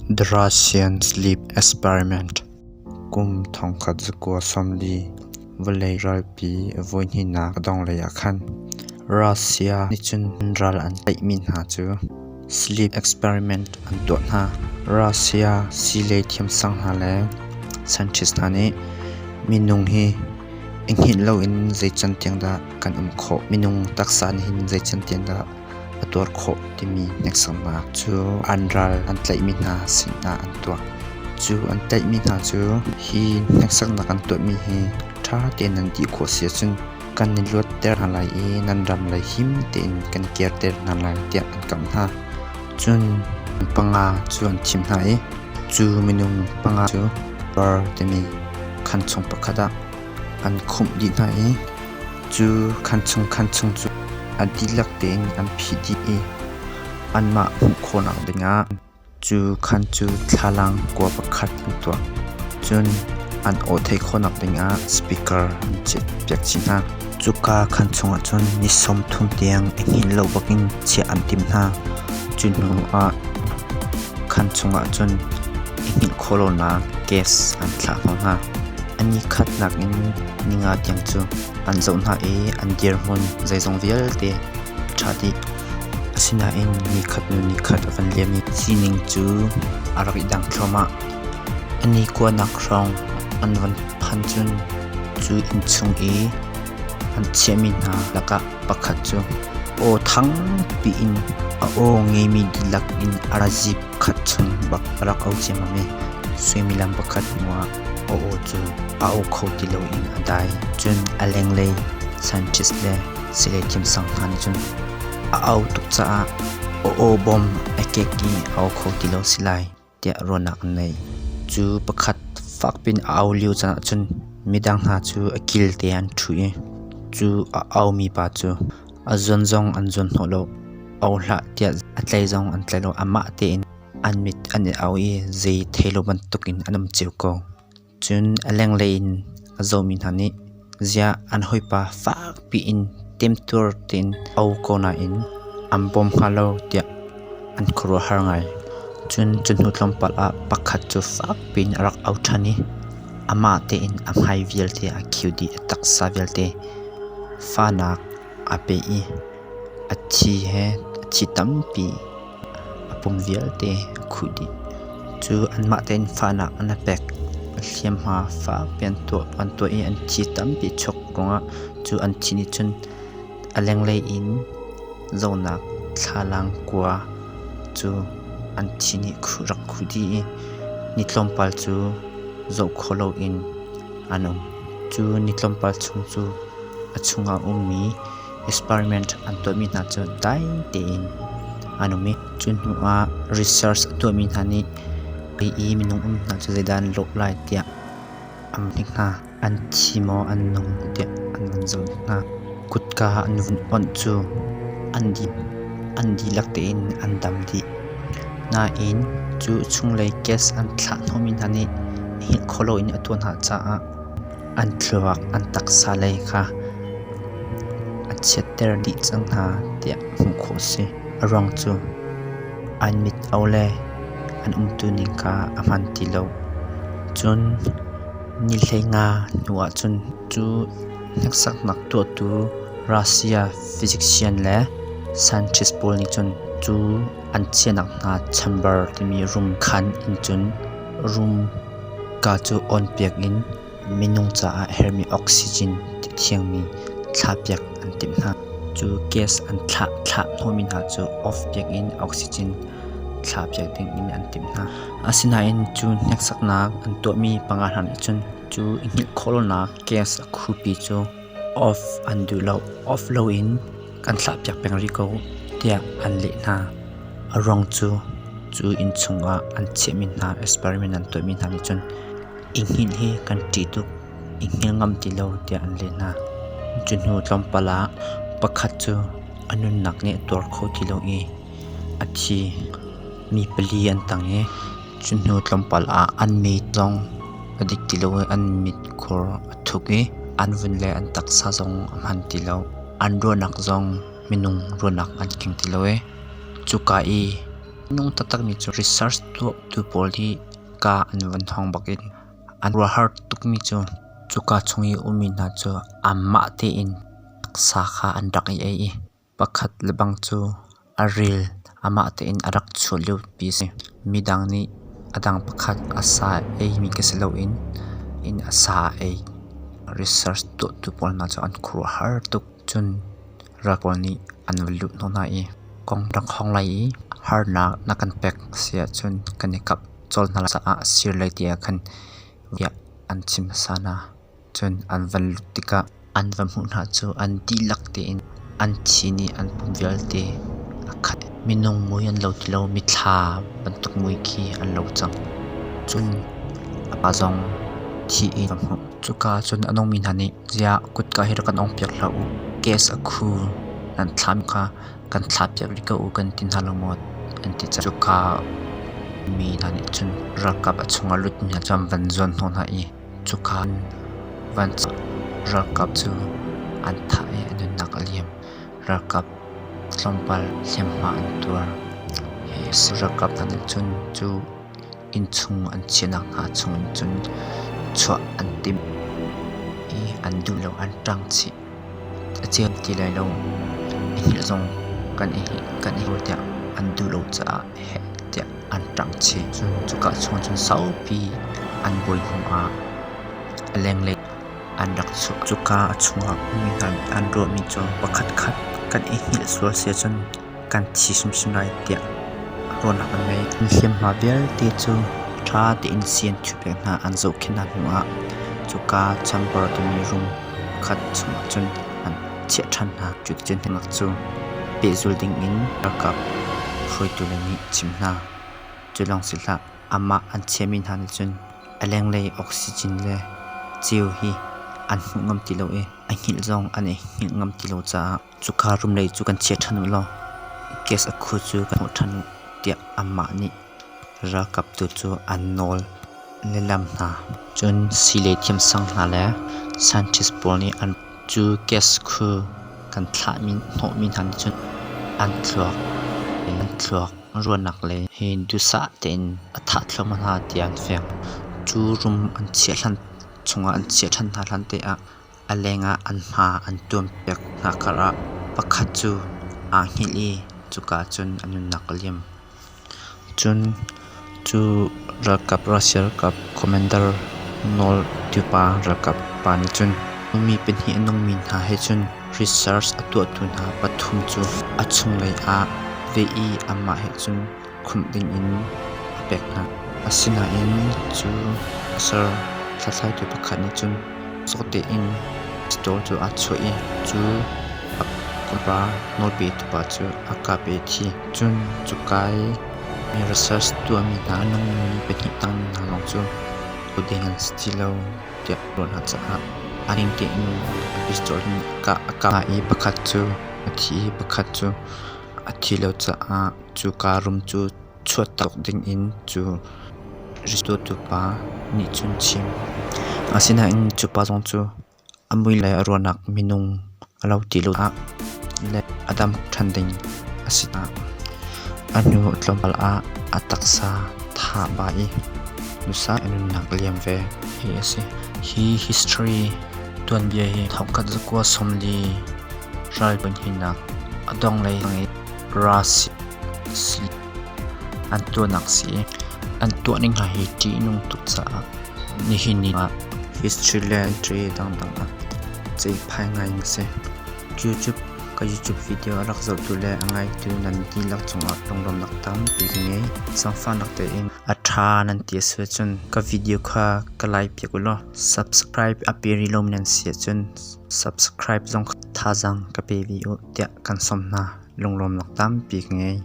The Russian Sleep Experiment Kum 1940 vawlei ralpi voihnihnak a donglei ah khan Russia nih cun ral an tlaihmi hna cu sleep experiment an tuah hna. Russia siilei thiamsang hna le scientist hna nih minung hi i hngilh loin zei can tiang dah kan um khawh, minung taksa nih hin zei can tiang dah a tuar khawh timi hneksaknak cu an ral an tlaihmi hna sinah an tuah. Cu an tlaihmi hna cu hi hneksaknak an tuahmi hi ṭha tein nan ti khawh si ahcun kan i luatter hna lai i nan ram lei him tein kan kirter hna lai tiah an kamh hna. Cun panga cu an thim hna i cu minung panga cu bar timi khaan chung pakhat ah an khumh dih hna i Cu khaan chung khaan chung cu a dihlak tein an phih dih i anmah hmuh khawhnak dingah cu khaan cu thlalang kua pakhat an tuah. Cun an aw theih khawhnak dingah speaker an chiahpiak chih hna. Cuka khaan chungah cun ni 30 tiang i hngilh lo bakin chiah an timh hna. Cu hnu ah khaan chungah cun i hngilh khawh lonak gas an thlah hnawh hna. A ni khatnak in ninga tiang cu an zoh hna i an dirhmun zeizong vialte a ṭha dih. Asinain nikhat hnu nikhat a van liam i sining cu a rak i dang thluahmah. A ni kuanak hrawng an van phan cun cu innchung i an chiahmi hna lakah pakhat cu aw thangpi in a aw ngeimi dihlak in a ra zip khat chung bak a rak au ciammam i suimilam pakhat hnuah a aw cu a au kho ti loin a dai. Cun a lenglei scientist le silei thiamsang hna nih cun a au tuk caah a aw bawm a kek i a au kho ti lo si lai tiah ruahnak an ngei. Cu pakhat fakpi in a au lio caan ahcun midang hna cu a kil te an ṭhu i cu a aumi pa cu a zuan zong an zuan hnawh lo. Au hlah tiah a tlai zong an tlai lo. Amah tein an mit an i au i zei thei lo bantukin an um cio ko. Cun a lenglei in a zohmi hna nih ziah an hawipa fakpi in temtuar tein au ko nain an bawm hnga lo tiah an khuaruahhar ngai. Cun cu hnu tlawmpal ah pakhat cu fakpi in a rak au ṭhan i amah tein a hmai vialte a khiu dih, a taksa vialte fahnak aa pe i a thi he a thi tampi a pum vialte a khuh dih. Cu anmah tein fahnak an i pek. Hliamhma fakpi an tuah i an thi tampi chuak ruangah cu an thi nih cun a lenglei in zohnak thlalang kua cu an thi nih rak khuh dih i ni tlawmpal cu zoh khawh loin an um. Cu ni tlawmpal chung cu a chungah a ummi experiment an tuahmi hna cu dai tein an um i cu hnu ah research a tuahmi hna nih hi i minung um hna cu zeidah an lawh lai tiah an hnik hna. An thi maw an nung tiah an van zoh hna. Kutka an vun onh cu an dihlak tein an dam dih. Nain cu chunglei gas an thlah hnawhmi hna nih hngilh khawh loin a tuah hna caah an thluak an taksa lei kha a chiatter dih cang hna tiah hmuh khawh a si. A ruang cu an mit au le an umtu ning kha a hman ti lo. Cun ni 15 hnu ahcun cu hneksaknak tuahtu Russia physician le scientist pawl nih cun cu an chiahnak hna chamber timi room khaan in cun room Ka cu awnpiak in minung caah herhmi oxygen ti thiangmi thlahpiak an timh hna. Cu gas an thlah hnawhmi hna cu off piak in oxygen thlahpiak ding in an timh hna. Asinain cu hneksaknak an tuahmi panga hna nih cun cu i hngilh khawh lonak gas a khupi cu off an duh lo. Off loin kan thlahpiak peng rih ko tiah an leh hna. A ruang cu cu inn chungah an chiahmi hna experiment an tuahmi hna nih cun i hngilh hi kan ṭih tuk, i hngilh ngam ti lo tiah an leh hna. Cu hnu tlawmpal ah pakhat cu a nunnak nih a tuar kho ti lo i a thi. Mi pali an tang i cu hnu tlawmpal ah an mit zong a dik ti lo i an mitkhur a thuk i an vun le an taksa zong a hman ti lo. An ruahnak zong minung ruahnak an keng ti lo i cuka i Nung taktakmi cu research tuahtu pawl hi ka an van hawng bak in an ruahhar tukmi cu cuka chung i ummi hna cu anmah tein sa kha an rak i ei i pakhat lebang cu a ril amah tein a rak chuah lio pi a si. Midang nih a dang pakhat a sa eimi ka si loin in a sa a ei. Research tuahtu pawl hna cu an khuaruahhar tuk. Cun ral pawl nih an va luh hnawh hna i kong rak hawng lai i harnak na kan pek si ahcun kan i kap colh hna lai caah sir lei ti ah khan bia an chim hmasa hna. Cun an van lut tikah an va hmuh hna cu an dihlak tein an thi nih an pum vialte a khat. Minung mui an lo ti lo, mithla bantuk mui khi an lo cang. Cun a pa zong thi in a hmuh. Cuka ah cun a nungmi hna nih ziah kutka hi rak kan ong piak hlah u, gas a khu nan thlam kha kan thlahpiak rih ko u kan ti hna lo maw an ti caah cuka mi hna nih cun ralkap a chungah lutmi hna cu an van zuan hnawh hna i cuka van ralkap cu an thah i a nunnak a liam. Ralkap tlawmpal hliamhma an tuar. Hi ralkap hna nih cun cu innchung an chiahnak hna chungin cun chuah an timh i an duh lo, an ṭang chih. A ceu ti lai lo. I hngilh zong kan i hngilh kan i tiah an duh lo caah heh tiah an ṭang chih. Cun cuka chung cun saupi an buai hnuah a lenglei an rak chuah. Cuka a chungah ummi hna nih an ruahmi cu pakhatkhat kan i hngilh sual si ahcun kan thi hrimhrim lai tiah ruahnak an ngei. An hliamhma vialte cu ṭha tein sii an thuhpiak hna, an zohkhenh hna hnuah cuka chamber timi room pakhat chungah cun an chiah ṭhan hna. Cuticun hliamnak cu pehzul dingin ralkap hruaitu lei nih chim hna. Cu lawng si hlah, amah an chiahmi hna nih cun a lenglei oxygen le ceu hi an hmuh ngam ti lo i a hngilh zong an i hngilh ngam ti lo caah cuka room lei cu kan chia ṭhan u law gas a khu cu kan hnawh ṭhan u tiah amah nih ralkap tu cu an nawl lehlam hna. Cun siilei thiamsang hna le scientist pawl nih an cu gas khu kan thlahmi hnawhmi hna nih cun an thluak ruahnak lei hi duhsah tein a thah thluahmah hna tiah an fiang. Cu room an chiah hlan chungah an chiah ṭhan hna hlan te ah a lengah an hma an tuampiak hna karah pakhat cu aa hngilh i cuka cun a nunnak a liam. Cun cu ralkap Russia ralkap commander nawltupa ralkap pa nih cun mi pahnih a nungmi hna he cun research a tuahtu hna pathum cu a chunglei ah ve i amah he cun khumh dingin a pek hna. Asinain cu sar hlathlaitu pakhat nih cun cawk tein pistol cu aa chuah i cu pa nawlpetu pa cu a kap i a thi. Cun cuka i research tuahmi hna a nungmi pahnih tangmi hna zong cu ding an si ti lo tiah ruah hna caah a ning tein a pistol in a kah i pakhat cu a thi i pakhat cu a thi lo caah cuka room cu chuahtak dingin cu riantuantu pa nih cun chim. Asinain cu pa zong cu a mui le a ruahnak minung a lo ti lo ah le a dam ṭhan ding a si ah a hnu tlawmpal ah a taksa tha ba i nusa a nunnak a liam ve hi a si. Hi history tuanbia hi thongkhat zakua 40 ral hinak a donglei i Russia an tuahnak si i an tuahning hna hi ṭihnung tuk caah nihin ni ah history le entry dangdang ah ceihphai ngai a si. YouTube ka YouTube video a rak zohtu le a ngaitu nan dihlak cungah lunglawmhnak tampi ka ngei. Zaangfahnak tein a ṭha nan ti a si ahcun ka video kha ka like piak u law subscribe a pe rih lomi nan si ahcun subscribe zong thazaang ka pe ve u tiah kan sawm hna. Lunglawmnak tampi ka ngei.